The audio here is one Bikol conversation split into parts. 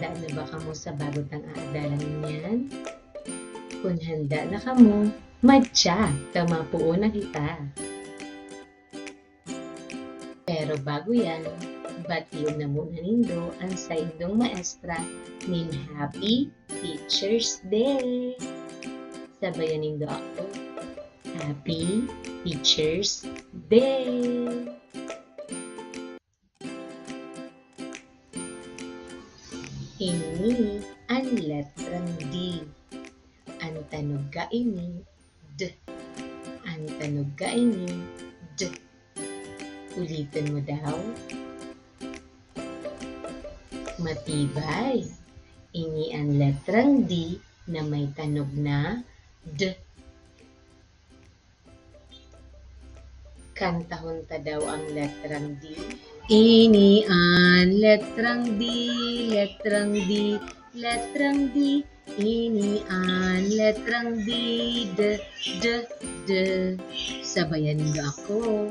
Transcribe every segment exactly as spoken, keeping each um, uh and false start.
Handa na ba kamo sa bago tang aadalan ngunyan? Kun handa na kamo, madya ta mapoon na kita. Pero bago yan, bation na muna nindo an saindong maestra nin Happy Teacher's Day. Sabayan nindo ako. Happy Teacher's Day! Ini an letrang D. An tanog kaini, D. An tanog kaini, D. Uliton mo daw. Matibay. Ini an letrang D na may tanog na D. Kantahon ta daw ang letrang D. Ini an letrang D, letrang D, letrang D. Ini an letrang D, D, D, D. Sabayan niyo ako.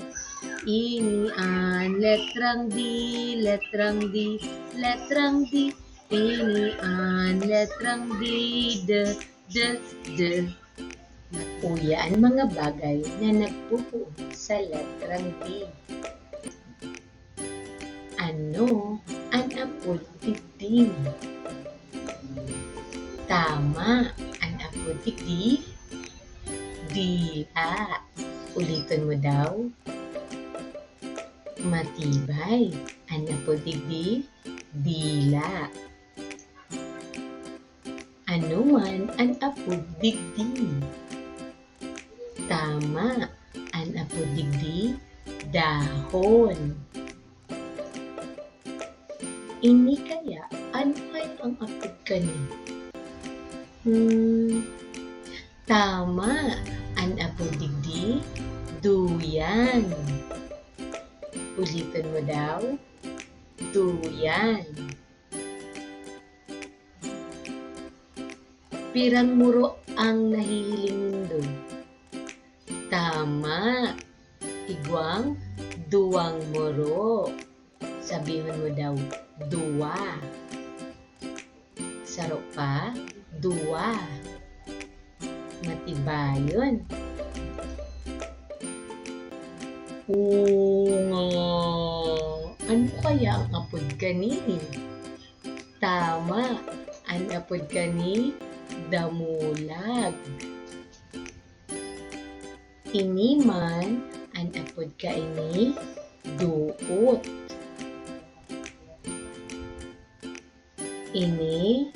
Ini an letrang D, letrang D, letrang D. Ini an letrang D, D, D, D. Uya an mga bagay na nagpupuon sa letrang D. Ano an apod digdi? Tama, an apod digdi, dila. Uliton mo daw. Matibay, an apod digdi, dila. Ano man an apod digdi? Tama, an apod digdi, dahon. Ini kaya, ano kaya ang apod kani? Hmm, tama, an apod digdi, duyan. Uliton mo daw, duyan. Pirang muro ang nahihiling nindo? Tama! Igwang duwang muro. Sabihon mo daw, duwa. Saro pa, duwa. Matibayon. Oo nga. Ano kaya ang apod kani? Tama, an apod kani, damulag. Ini man, an apod kaini, duot. Ini,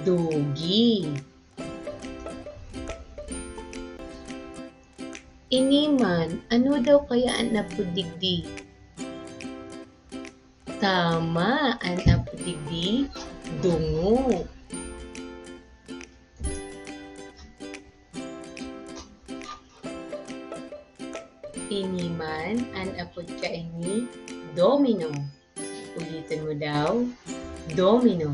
dugi. Ini man, ano daw kaya an apod digdi? Tama, an apod digdi, dungo. Ini man, an apod kaini, domino. Uliton mo daw, domino.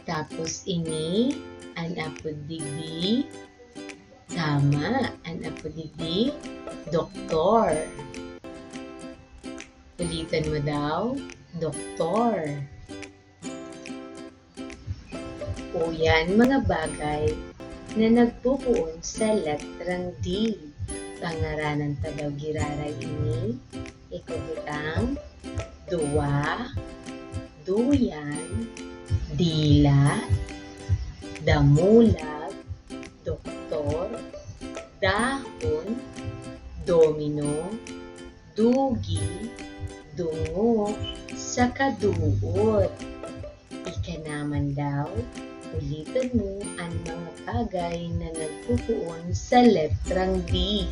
Tapos ini, an apod digdi, tama, an apod digdi, doktor. Uliton mo daw, doktor. O yan, mga bagay na nagpupuon sa letrang D. Pangaranan ta daw giraray ini. Ikaw kitang duwa, duyan, dila, damulag, doktor, dahon, domino, dugi, dungo, saka duot. Ika naman daw, uliton mo an mga bagay na nagpupuon sa letrang D.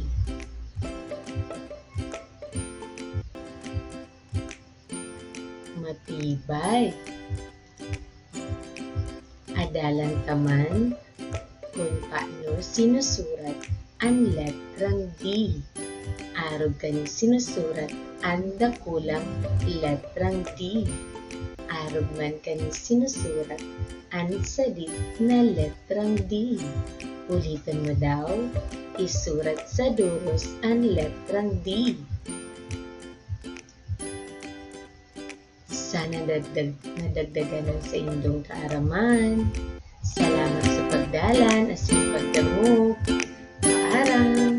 Matibay. Adalan ta man kun paano sinusurat an letrang D. Arog kani sinusurat an dakulang letrang D. Arog man kani sinusurat an sadit na letrang D. Uliton mo daw, isurat sa doros an letrang D. Nadagdag, nadagdagan ang saindong kaaraman. Salamat sa pagdalan asin pagdangog. Paaram!